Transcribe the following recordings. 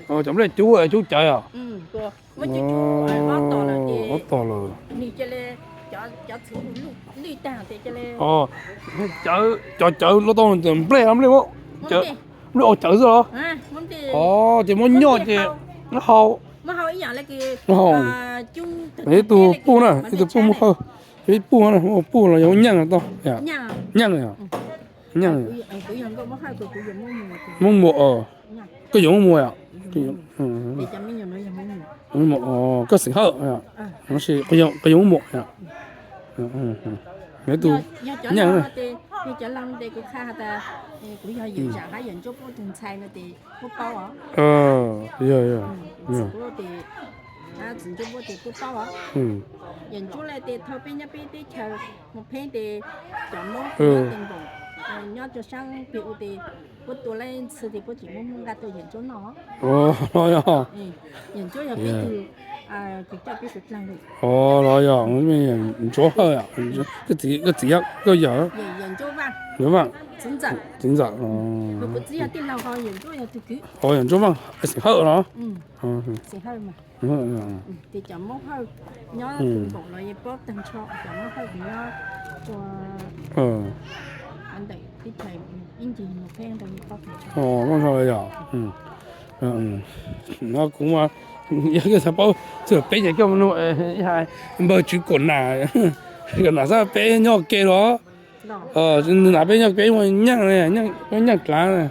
Cov nplej cub, cub cawv os. Ob tom lawm. Cov cawv los tau nplej, nplej, nplej ua cawv xwb los? Os, ces muab nyoj ces muab hau. Muab hau. Ib tug puj na, ib tug puj muab hau. Ib puj, puj los yog muab nyeej tau. Nyeej yom. Nyeej. Muab muam os. Koj yuav muab muam yom? Koj xeem Hawj, koj yuav muab muam yom? Ib tug nyeej. Yawm Ntsuab lawv tes thau peb nyob peb teb chaws mus pheej tes cov Hmoob nyob tes nkaum nyob rau sab pem u tes puab tua lawv ntxhw tes puab tsis muab muab nqa tuaj Yawm Ntsuab noj. Yawm Ntsuab yog peb tug kws coj peb suav dlawg li. Los yog Ntsuab Hawj, koj txiv, koj yawm, Ntsuab Vaaj, txiv ntxawm. Yawm Ntsuab Vaaj xeem Hawj los? Tes cov Hmoob Hawj nyob nkaum los yeej paub tag nrho, cov Hmoob Hawj nyob ua ntawm teb chaws ib ncig mus pheej ntawd yeej paub tag nrho. Yog, no kuv yog koj xav paub txog peb ces koj nug npawg Tswv Kuam Nam, Kuam Nam xab peb nyob ua ke los? Nws nam peb nyob peb muaj nyeej, muaj nyeej dlav na.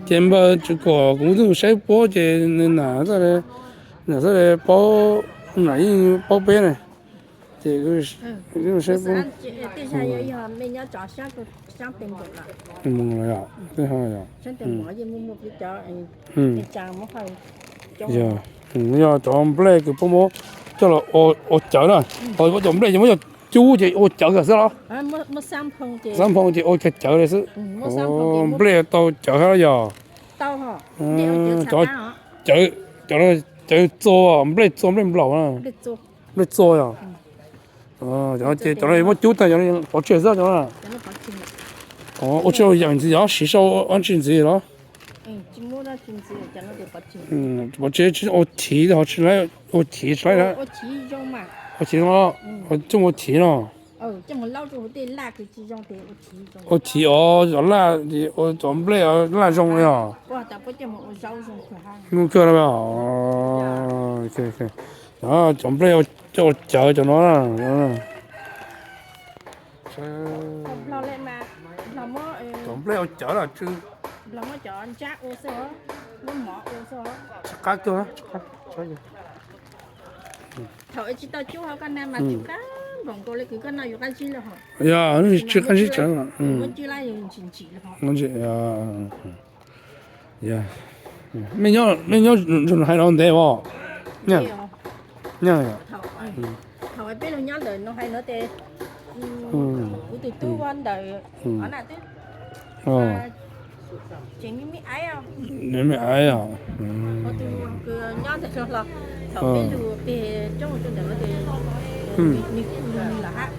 Ces npawg Tswv Kuam kuv twb saib puab ces nws nam, nam xab paub, nam yeej paub peb na. Ces saib puab. Yog, yog cov nplej kws puab muab coj los ua cawv na. Ho cov nplej ces muab coj cub ces ua cawv xwb los? Xab nphoo ces ua cov cawv li xwb. Nplej tau cawv hab yog? Cov cawv, cov cawv txua, nplej txua, nplej nplaum, nplej txua yog? Ces cov no muab cub tag, cov no pov tseg xwb cov no. Ua tseg yawm ntxiv yog siv sau dab tsi ntxiv los? Pov tseg, ua chiv, ua chiv tsis laib, ua chiv zoo, coj ua chiv no. Ua chiv os, cov laj, cov nplej laj zoo yog? Nug kawg, cov nplej coj ua cawv cov no. Cov nplej ua cawv los tsw. Tsis qab kawg. Yog, tsw qab zib tsawv. Mej nyob, mej nyob ntawm hais no ntev os? Nyob, nyob. Thaum peb lug nyob ntawm no hais no tes kuv tus tub ua ntawm qhov na twb tseem me me aiv, me me aiv os. Tus kws nyob ntawm no los thaum peb lug peg coob rau ntawm no tes nws kuj lug lawm hab.